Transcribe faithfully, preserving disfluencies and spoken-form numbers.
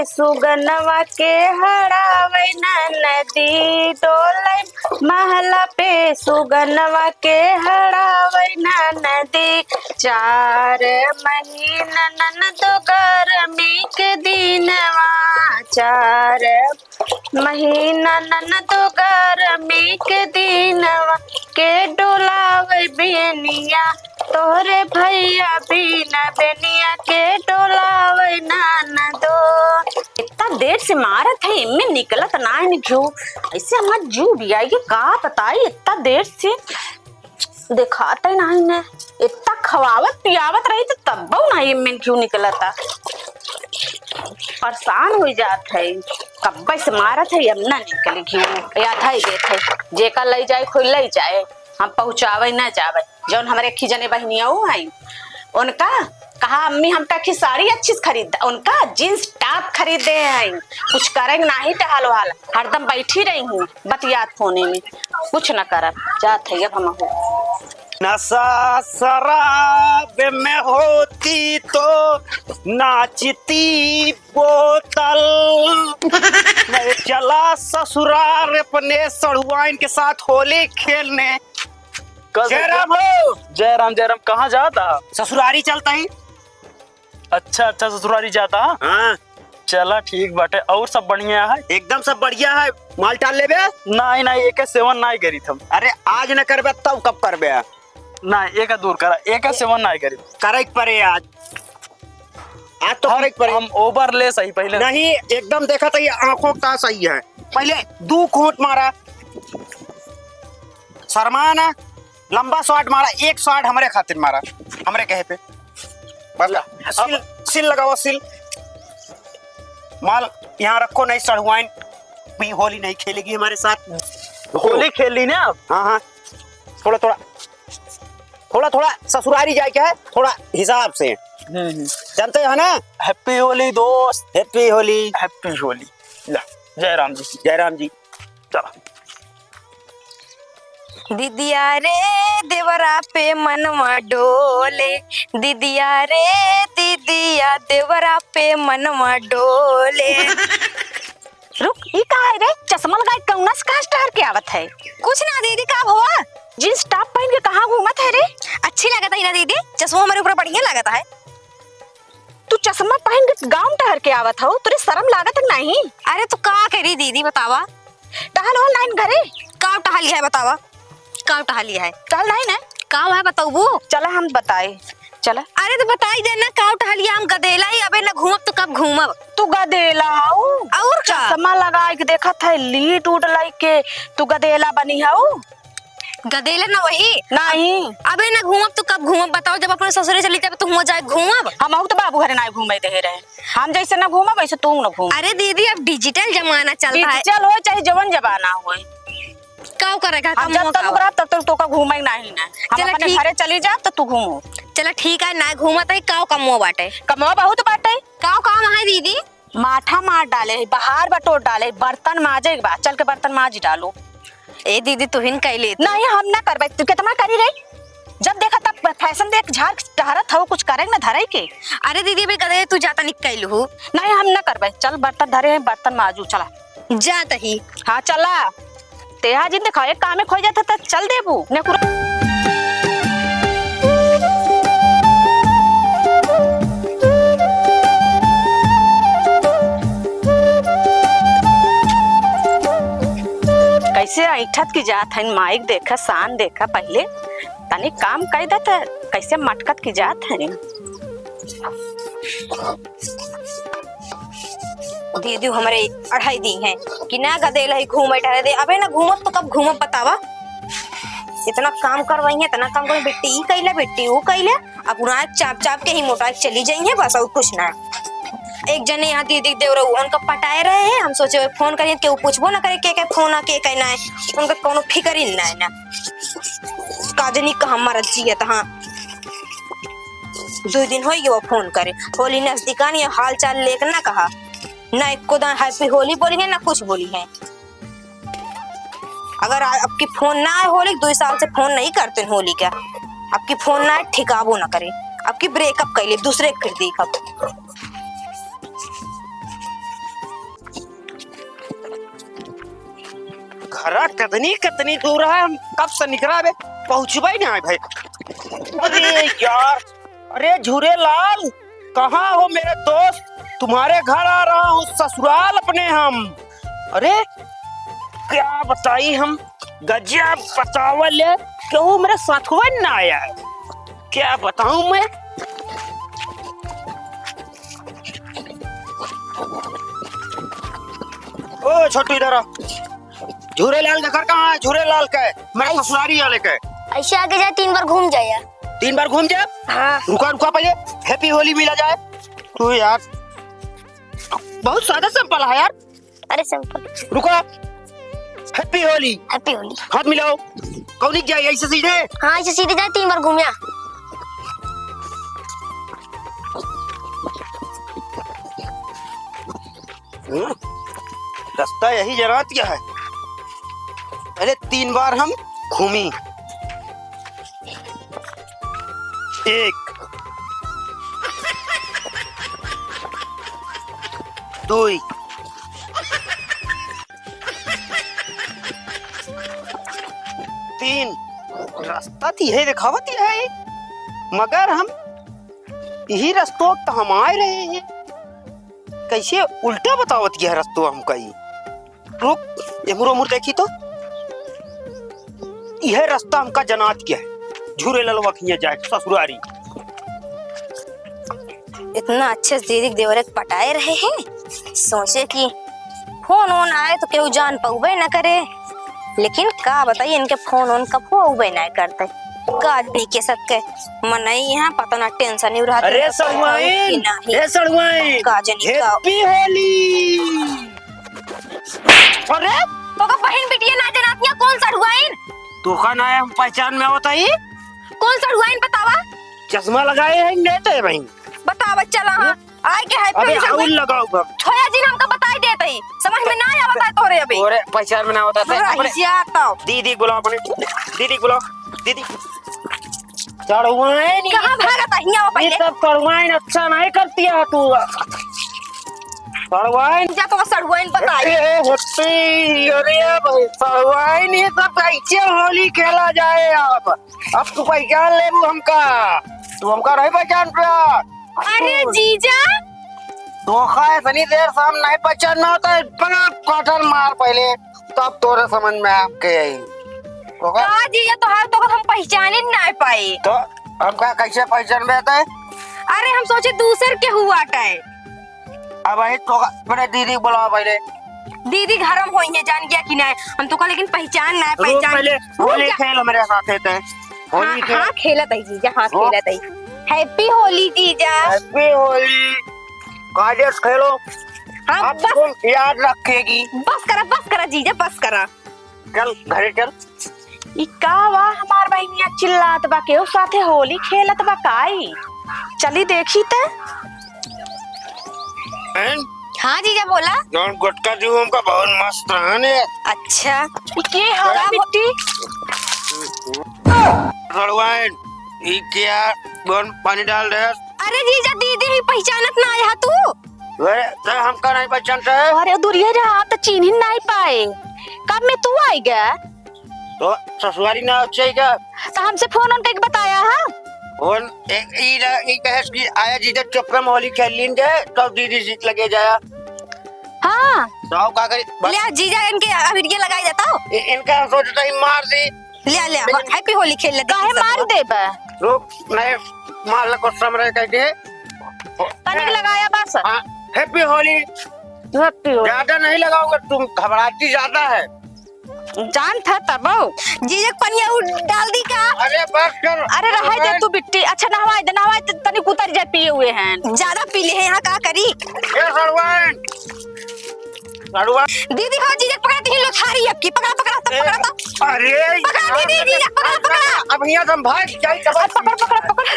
सुगनवा के हड़ावै ननदी, डोलै महला पे सुगनवा के हड़ावै ननदी। चार महीना ननदो गरमी के दिनवा, चार महीना ननदो गरमी के दिनवा, के डोलावै बेनिया, तोहरे भैया बिना बेनिया के डोलावै ननदो। इतना देर से मारत है, इनमें निकलत नाहीं घिउ। ऐसे हमार जीव उबियाई के का बताई, इतना देर से देखात ही नाहीं ने। इतना खवावत पियावत रही तो तब्बो नाहीं इनमें घिउ निकलता। परेशान होइ जात है, कब्बे से मारत है, अब ना निकले घिउ। या था ही देत है, जेका लई जाए, कोई लई जाए, हम पहुँचावै ना जावै। जौन हमरे अक्खी जने बहिनिया ऊ हैं, उनका कहा, "अम्मी, हमका अक्खी साड़ी अच्छी से खरीद दा।" उनका jeans top खरीद दे हैं। कुछ करें नाहीं टहल वहल, हरदम बैठी रही हूँ बतियात फोने में, कुछ न करब। जात है अब हम। नशा शराब में होती तो नाचती बोतल। मैं चला ससुराल अपने सड़ुआइन के साथ होली खेलने। कल जय राम हो। जय राम, जय राम। कहाँ जाता? ससुरारी चलता ही। अच्छा, अच्छा, ससुरारी जाता? हाँ। चला, ठीक बाटे। और सब बढ़िया है? एकदम सब बढ़िया है। माल टाल लेबे? नाहीं, नाहीं, एके सेवन नाहीं करीत हम। अरे, आज न करबे, तब कब करबे? नाहीं, एका दूर करा, एका सेवन नाहीं करीत। करे के परे आज। आज तो हम, करे के परे। हम over ले सही पहले। नहीं, एकदम देखा तो ये आँखों का सही है। पहले दू घूँट मारा। शर्मा ना, लंबा shot मारा, एक shot हमरे खातिर मारा, हमरे कहे पे। बस, ला, अब seal, seal लगावा, seal। माल यहाँ रखो, नहीं सड़ुआइन भी होली नहीं खेलेगी हमारे साथ। होली खेली ना अब? हाँ, हाँ, थोड़ा, थोड़ा, थोड़ा, थोड़ा ससुरारी जाए के है, थोड़ा हिसाब से। हम्म, हम्म। जानते हो ना? Happy होली दोस्त। Happy होली। Happy होली। ला, जय राम जी। जय राम जी। चला। दिदिया रे देवरा पे मनवा डोले, दिदिया रे दिदिया देवरा पे मनवा डोले। रुक, ई का है रे? चश्मा लगाए कौना से कहाँ से टहर के आवत है? कुछ ना दीदी, का हुआ? Jeans top पहन के कहाँ घूमत है रे? अच्छी लागत है ना दीदी, चश्मा हमारे ऊपर बढ़िया लागत है। तू चश्मा पहन के गाँव में टहर के आवत हो, तोरे शर्म लागत है कि नहीं? अरे तो का करी दीदी, बतावा। टहल वहल नाहीं घरे? का टहलिया है बतावा, का टहलिया है? टहल नाहीं ना? का है बताऊ? चला हम बताए, चला। अरे तो बताई दे ना, का टहलिया, हम गदेला ही, अबे ना घूमब तो कब घूमब? तू गदेला हऊ? और का? चश्मा लगाए के देखत है, लीड उड लइके, तू गदेला बनी हऊ? गदेला ना वही। नाहीं। अबे ना घूमब तो कब घूमब बताओ, जब अपने ससुरे चली तब तो हुआ जाए घूमब। हमहू तो बाबू घरे ना घूमे दे रहे, हम जैसे ना घूमब वैसे तू ना घूम। अरे दीदी, अब digital जमाना चलता है। Digital हो चाहे जवन जमाना हो, का करे का हम कम जब तक का? उबरब तब तक तोका घूमे नाहीं ना। हम चला अपने ठीक। घरे चली जाब तो तू घूमो। चला ठीक है, ना घूमत है, का कमो बाटे? कमो बहुत बाटे। का काम है दीदी? माठा मार डाले है, बहार बटोर डाले है, बर्तन माजे के बा, चल के बर्तन माज डालो। ए दीदी, तुहिन कैले तू। नहीं, हम ना करबे, तू कितना करी रे? जब देखा तब fashion देख झार टहरत हो, कुछ करे न धरे के। अरे दीदी, अबे कदे तू जाता निकल हूँ। नहीं, हम ना करबे, चल बर्तन धरे हैं, बर्तन माजू, चला। जात ही। हाँ, चला। तेहा जिन दिखाओ, एक कामे खोई जाता त चल देबू। ने कुर- कैसे ऐठत की जात हन, माइक देखा, शान देखा, पहले तनी काम कई दे त कैसे मटकत की जात हन। दीदी हमरे अढ़ाई दी हैं कि ना गदेल है घूमे टहरे दे। अबे ना घूमब तो कब घूमब बतावा? इतना काम करवाई है, इतना काम करवाई, बिट्टी ई कैले, बिट्टी ऊ कैले, अब उन्हें चाप चाप के ही मोटा के चली जाई है बस, और कुछ ना। एक जने यहाँ दीदी के देवरऊ उनका पटाए रहे हैं, हम सोचे फोन करिए, केहू पूछबो ना करे के, के फोन आ के कहना है, उनका कोनो फिकर ही ना है ना। का जनी का हमारा जियत, हाँ। दो दिन हो गयो फोन करे, होली नजदीकान, ये हाल चाल लेके ना कहा, ना एको दान happy होली बोली है, ना कुछ बोली है। अगर आ-, अब की फोन ना आए होली, दो साल से फोन नहीं करते हैं होली का, अब की फोन ना आए, ठिकाबो ना करे, अब की breakup कर ले, दूसरे के फिर देखब। अरे, कितनी, कितनी दूर है, हम कब से निकरा बे, पहुँचबे ही ना है भाई। अरे यार, अरे झूरेलाल, कहाँ हो मेरे दोस्त? तुम्हारे घर आ रहा हूँ ससुराल अपने हम। अरे, क्या बताई हम, गजब बतावल है, केहू मेरे साथ हुआ ना आया है। क्या बताऊं मैं? ओ छोटू, इधर आ। झूरेलाल का घर कहाँ है? झूरेलाल का है, मैं ऐसे ससुरारी वाले का है। ऐसे आगे जाए, तीन बार घूम जाए यार। तीन बार घूम जाए? हाँ। रुका, रुका, पहले Happy Holi मिला जाए। तू यार, बहुत सादा simple है यार। अरे simple। रुका, Happy Holi। Happy Holi। हाथ मिलाओ। कौनी जाए, ऐसे सीधे? हाँ, ऐसे सीधे जाए, तीन बार घूमिया। हम्म, रास्ता यही जनात क्या है? पहले तीन बार हम घूमी। एक, दुई, तीन। रास्ता तो यही दिखावत है, मगर हम यही रस्तों तो हम आए रहे हैं। कैसे उल्टा बतावत गया रस्तो हमका ई? रुक, ये मुरो मुर देखी तो, यह रस्ता हमका जनात गया है, झूरे ललवा खिया जाए ससुरारी। इतना अच्छे से दीदी के देवरे के पटाए रहे हैं, सोचे कि फोन वोन आए तो केहू जान पउबे न करे, लेकिन का बताई, इनके फोन वोन कबो अउबे नाय करते। का जानी के सबके मनई यहाँ पता ना tension ही रहत अरे है, सड़ुआइन, कि नाही। ए सड़ुआइन, का जानी का। Happy Holi। अरे, तोका बहिन बिटिया ना जनातिया, कौन सड़ुआइन? तोका ना हम पहचान में आवत हई। कौन सड़ुआइन बतावा? चश्मा लगाए है, नेटे बहिन। बतावा, चला हाँ। आए के है अबे फिर आउल लगाओ अब। छोया जी ने हमका बताई देत ही, समझ में ना आवत है तोरे अबे। तोरे पहचान में ना आवत है, तोरा अपने हिसिया तो। दीदी बुलाओ, अपने दीदी बुलाओ, दीदी। सड़ुआइन, कहाँ भागत है? हियाँ आओ ये पहले। सब सड़ुआइन अच्छा नहीं करती है तू। सड़ुआइन। जा तो सड़ुआइन बताई। ए, ए, हट्टी, अरे भाई, सड़ुआइन, ये सब कैसे होली खेला जाए अब? अब तू पहचान लेबू हमका, तू हमका नहीं पहचान पा। अरे जीजा। धोखा है, इतनी देर से हम नहीं पहचान में होता है, बड़ा कॉटन मार पहले, तब तोरे समझ में आके आई। धोखा। का जीजा, तोहार तो हम पहचान ही नहीं पाए। तो हमका कैसे पहचान में आता है? अरे हम सोचे दूसर के हुआ टाए। अब वही तो अपने दीदी बुलाओ पहले। दीदी घर में होई है, जान गया कि नहीं? हम तो का लेकिन पहचान ना है, रुक पहचान। पहले, रुक होली जा। खेल मेरे साथ है ते। होली हाँ, खेल। हाँ, खेलत है जीजा, हाँ, रुक। खेलत है। Happy होली जीजा। Happy होली। काजस खेलो। हाँ, अब बस। तुम याद रखेगी। बस करा, बस करा जीजा, बस करा। चल, घरे चल। ई का वा, हमार बहिनिया चिल्लात बा, केहू साथे होली खेलत बा काई? चली देखी त। बहन, हाँ जीजा, बोला। जौन गुटखा दीहू हमका बहुत मस्त रहन है। अच्छा, ई के हवा का बो- बिट्टी? सड़ुआइन, ई क्या? कौन पानी डाल रहे? अरे जीजा, दीदी ही पहचानत ना आया तू। अरे, तो हमका नहीं पहचानता है? अरे, दूरिये रहा, हम तो चीन्ही नहीं पाए। कब में तू आइगा? तो ससुरारी ना चाहिए क्या? तो हमसे फोन उन करके बताया, हाँ? फोन, ए, ई ना, ई कहे कि आया जीजा चुप्पे में होली खेल लीन जाए, तो दीदी जीत लगे जाया। हाँ। तो आओ का करी? बस। ले आ जीजा, इनके अबीरिया लगाई देता हो। इ-, इनका हम सोचता ही मार दी। ले आ, ले आ, लेकिन Happy होली खेल ले, काहे देखी मार सब। देबा? रुक, नहीं, मार ले, कुछ समय कह दे। तनिक लगाया बस। हाँ, Happy होली। Happy होली। ज्यादा नहीं लगाओगे तुम, घबराती ज्यादा है। जान था तब। जीजा के पनिया उ डाल दी का? अरे बस कर। अरे रहा जा तू बिट्टी। अच्छा नहवाए दे, नहवाए दे, तनिक उतर जाए पिए हुए हैं। ज्यादा पी ले हैं यहाँ, का करी? ए सड़ुआइन। सड़ुआ। दीदी हो जीजा के पकड़ा, तीन लोथारी अब की। पकड़ा, पकड़ा, तब ए, पकड़ा, तब। अरे पकड़ा, दीदी, यार, जीजा, पकड़ा, पकड़ा। अब यहाँ से हम भाग जाई, तब अरे पकड़, पकड़, पकड़।